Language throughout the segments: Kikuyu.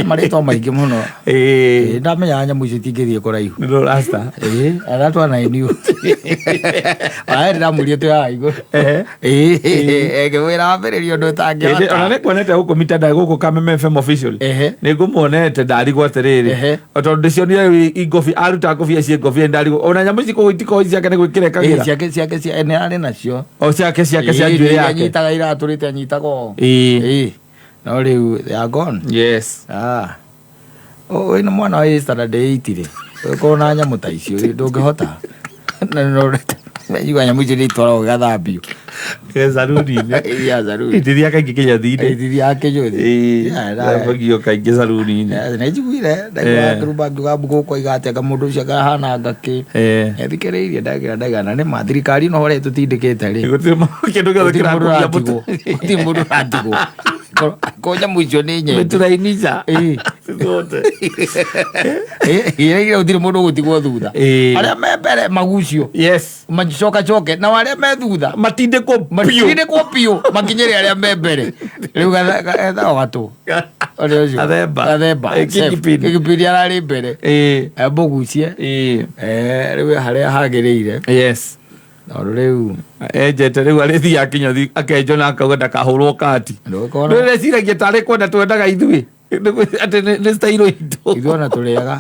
Marĩtwa maingĩ mũno. Ĩĩ. Ndamenyaga nyamũ icio itingĩthiĩ kũraihu. Nĩ rasta. Ĩĩ, aratwana iniu ona ndĩramũria twĩ haha igũrũ. Ehe. Ngĩmwĩra wambĩrĩria ũndũ Ĩndĩ, ona ũtangĩhota. nĩ kuonete gũkũ mitandao gũkũ Kameme FM official. Ehe. Nĩ ngũmuonete ndarigwo atĩrĩrĩ. Ehe. O tondũ ndĩcionire rĩu i ngobia aruta ngobia ciĩ ngobia ndarigwo ona nyamũ ici kũu itikoragwo ciake nĩ gwĩkĩra Ĩĩ, ekagĩra. ciake cia nĩ arĩ nacio. O ciake cia Ĩĩ, njuĩrĩ iria yake. anyitaga iratũrĩte anyitaga ũũ. Ĩĩ. Ĩĩ, no rĩu they are gone. Yes. Ah. Wĩna mwana wa standard 8 rĩ, ũkorwo na nyamũ ta icio rĩ, ndũngĩhota. Na no igua nyamũ icio nĩ itwaragwo igathambio. Saruni-inĩ. Ya saruni. Itithiaga kaingĩ kĩnyathi-inĩ. Itithiaga kĩnyũthi. Ĩĩ. Yeah, Thambagio kaingĩ saruni-inĩ. Nĩ njiguire ndaigua kĩrumba ngiuga gũkũ aiga atĩ anga mũndũ ũcio akahana ngakĩ. Thikĩrĩirie ndagira ndaigana nĩ ma thirikari ĩno ũrĩa ĩtũtindĩkĩte rĩ. Gũtirĩ kĩndũ gĩothe Gũtirĩ mũndũ kĩrakũgia ũratigwo. Gũtirĩ mũndũ ũratigwo. Ko nyamũ icio nĩ nyende. Mĩturainica. Ĩĩ. Ciothe. Ĩĩ, gũtirĩ mũndũ ũgũtigwo thutha. Ĩĩ. Arĩa me mbere magucio. Yes. Macokacoke nao arĩa me thutha Matindĩkwo biũ. matindĩkwo biũ makinyĩre arĩa me mbere. Rĩu gathago gatũ. Ũrĩa ũcio. Gathemba. Gathemba. Eh, Kingpin. Kingpin ararĩ mbere. Ĩĩ. Mũgucie. Ĩĩ. Rĩu harĩa hagĩrĩire. Yes. Tondũ rĩu Enjete rĩu arĩthiaga kĩnyothi akenjwo na akauga ndakahũrwo kati. ndũgĩkorwo Ndĩreciragia tarĩ kwenda twendaga ithuĩ. Atĩ nĩ style itũ. Ithuĩ ona tũrĩaga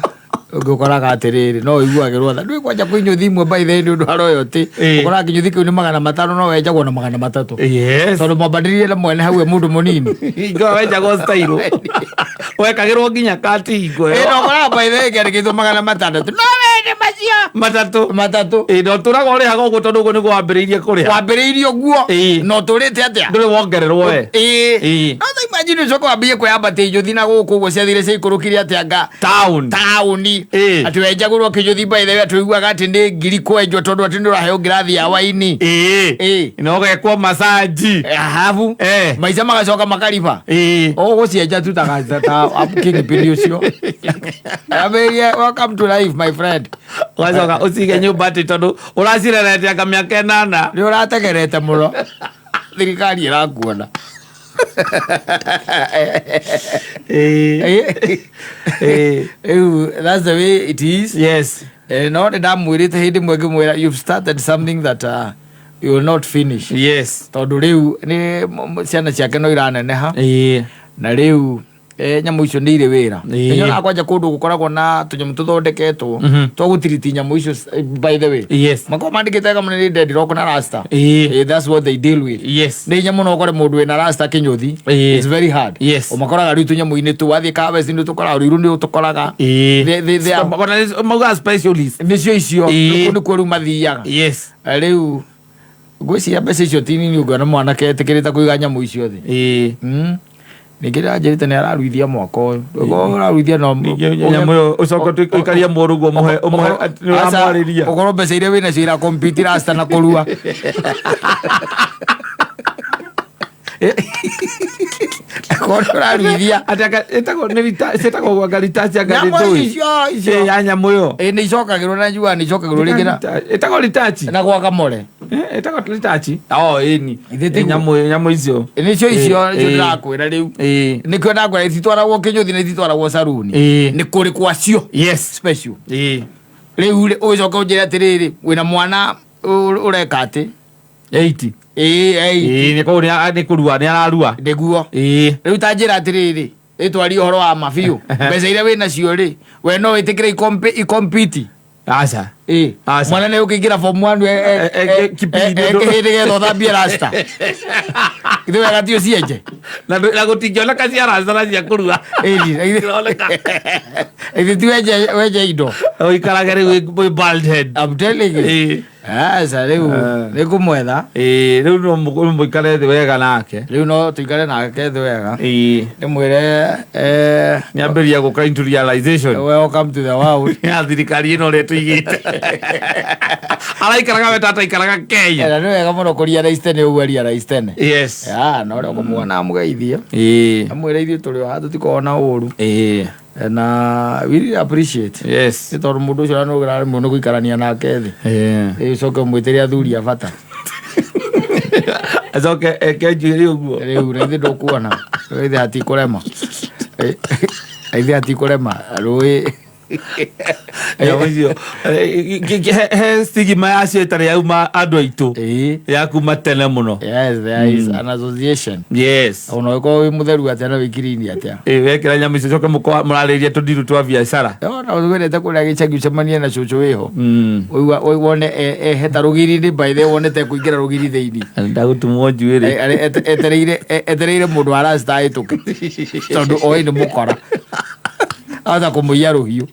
ũngĩkoraga atĩrĩrĩ no ũiguagĩrwo tha ndũĩ kwanja kwĩ inyũthi imwe by the way nĩ ũndũ wa royalty. Ĩĩ. Ũkoraga kĩnyũthi kĩu nĩ 500 no wenjagwo na 300. Yes. Tondũ mwambanĩrĩrie na mwene hau e mũndũ mũnini. Hingo ĩyo wenjagwo style. Wekagĩrwo nginya kati hingo Ĩĩ ĩyo. no ũkoraga by the way kĩandĩkĩtwo 600. No wende macio Matatũ. matatũ. Ĩĩ na ũtũraga ũrĩhaga ũguo tondũ ũguo nĩguo wambĩrĩirie kũrĩha. Wambĩrĩirie ũguo Ĩĩ. na ũtũrĩte atĩa? Ndũrĩ wongererwo we. Ĩĩ. Ĩĩ. No ta imagine ũcoke wambie kwĩyambatia inyũthi na gũkũ ũguo ciathire ciaikũrũkire atĩa nga Town. taũni. Ĩĩ. Atĩ wenjagũrwo kĩnyũthi by the way atĩ ũiguaga atĩ nĩ ngiri kwenjwo tondũ atĩ nĩ ũraheo ngirathi ya waini. Ĩĩ. Ĩĩ. Na ũgekwo massage. Arabu Eh. maica magacoka makariba. Ĩĩ. Ũgũcienja tu ta ta kingpin ũcio. Ambĩrĩrie welcome to life, my friend. Ũgacoka ũcige nyũmba atĩ tondũ ũracirerete anga mĩaka ĩnana. Nĩ ũrategerete mũno. Thirikari ĩrakuona. Ĩĩ. Ĩĩ. Rĩu that's the way it is. Yes. No nĩ ndamwĩrĩte hĩndĩ ĩmwe ngĩmwĩra you've started something that you will not finish. Yes. Tondũ rĩu nĩ ciana ciake no iraneneha. Ĩĩ. Na rĩu nyamũ icio nĩ irĩ wĩra. Ĩĩ. Nĩnyonaga kwanja kũndũ gũkoragwo na tũnyamũ tũthondeketwo twa gũtiriti nyamũ icio by the way. Yes. Makoragwo mandĩkĩte wega mũno nĩ dreadlock na rasta. Ĩĩ. That's what they deal with. Yes. Nĩ hinya mũno ũkore mũndũ wĩna rasta kĩnyũthi. Ĩĩ. It's very hard. Yes. Ũmakoraga rĩu tũnyamũ-inĩ tũu wathiĩ Kabesi nĩ ũtũkoraga Ruiru nĩ ũtũkoraga. Ĩĩ. They are- Ona nĩ- maugaga specialist. Nĩcio icio. Ĩĩ. Kũu nĩkuo rĩu mathiaga. Yes. Rĩu ngwĩciria mbeca icio ti nini ũngĩona mwanake etĩkĩrĩte kũiga nyamũ icio thĩ. Ĩĩ. Ningĩ ndĩranjĩrĩte nĩ araruithia mwaka ũyũ. Ũkorwo ũraruithia no Ningĩ nyamũ ĩyo ũcoke ũikarie mũrũguo ũmũhe ũmũhe atĩ nĩ Aca, ũramwarĩria. ũkorwo mbeca iria wĩnacio ira compete rasta na kũrua. Korwo nĩ ũraruithia. Atĩ anga ĩtagwo nĩ rita ciĩtagwo gwanga rita cia Nyamũ ngarĩtũĩ. icio icio. Ĩĩ ya nyamũ ĩyo. Ĩĩ nĩ icokagĩrwo na njugaga nĩ icokagĩrwo rĩngĩ na Ĩtagwo ritachi. na gwaka more. Ĩtagwo ritachi. Oh, ĩni. Ithe tiguo. Nyamũ icio. Nĩcio icio Ĩĩ, nĩcio ĩĩ. ndĩrakwĩra rĩu. Ĩĩ. Nĩkĩo ndakwĩra ititwaragwo kĩnyũthi na ititwaragwo saruni. Ĩĩ. Nĩ kũrĩ kwacio. Yes. Special. Ĩĩ. Rĩu rĩ ũgĩcoka ũnjĩre atĩrĩrĩ wĩna mwana ũreka atĩ. 80. Ĩĩ ĩĩ. Ĩĩ nĩ kũu nĩ kũrua nĩ ararua. Nĩguo. Ĩĩ. Rĩu ta njĩra atĩrĩrĩ ĩtwarie ũhoro wa ma biũ. Mbeca iria wĩnacio rĩ we no wĩtĩkĩre ikompiti. Aca. Ĩĩ. Aca. Mwana nĩ ũkĩingĩra form 1 Kipindi ndũ- kĩhĩndĩ getha ũthambie rasta. Githĩ wega ti ũcienje. Na gũtingĩoneka cia rasta na cia kũrua. Ĩni. Ironeka. Githĩ ti wenje indo. Ũikarage rĩu wĩ bald head. I'm telling you. Ĩĩ. Aca rĩu nĩ ngũmwetha. Ĩĩ rĩu no mũikare thĩ wega nake. Rĩu no tũikare nake thĩ wega. Ĩĩ. Ndĩmwĩre Nĩambĩrĩria gũka into realization. welcome to the world. Ya thirikari ĩno ũrĩa tũigĩte. Araikaraga we tata aikaraga Kenya. Na nĩ wega mũno kũ realize tene ũguo realize tene. Yes. Ya na ũrĩa ũkũmuona amũgeithie. Ĩĩ. Amwĩre ithuĩ tũrĩ o haha tũtikoragwo na ũru. Ĩĩ. Na we really appreciate. Yes. Nĩ tondũ mũndũ ũcio nĩ ũraremwo nĩ gũikarania nake thĩ. Ĩĩ. Rĩu ũcoke ũmwĩtĩre athuri a bata. Acoke eke njuĩrĩ ũguo. Rĩu rĩu ithe ndũkuona. Rĩu ithe hatikũrema. Ithe atikũrema rũĩ. Nyamũ icio he stigma yacio ĩtarĩ yauma andũ aitũ ya kuma tene mũno. Yes, there is an association. Ona ũgĩkorwo wĩ mũtheru atĩa na wĩ clean atĩa. Ĩ, wekĩra nyamũ icio coke mũkorwo mũrarĩria tũndiru twa biacara. Ona wendete kũrĩa gĩcagi ũcemanie na cũcũ wĩho. Ũigua wone eheta rũgiri-inĩ, by the way, wone ta ekũingĩra rũgiri thĩinĩ. Ndagũtumwo njuĩrĩ. Etereire mũndũ wa rasta ahĩtũke tondũ oĩ nĩ mũkora ahota kũmũiya rũhiũ.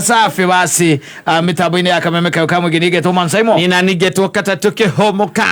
Safi basi, mitambo-inĩ ya kameme kayo ka mũingĩ nĩngetwo Man Simon. Nina ningetwo katatũ kĩhũmũka.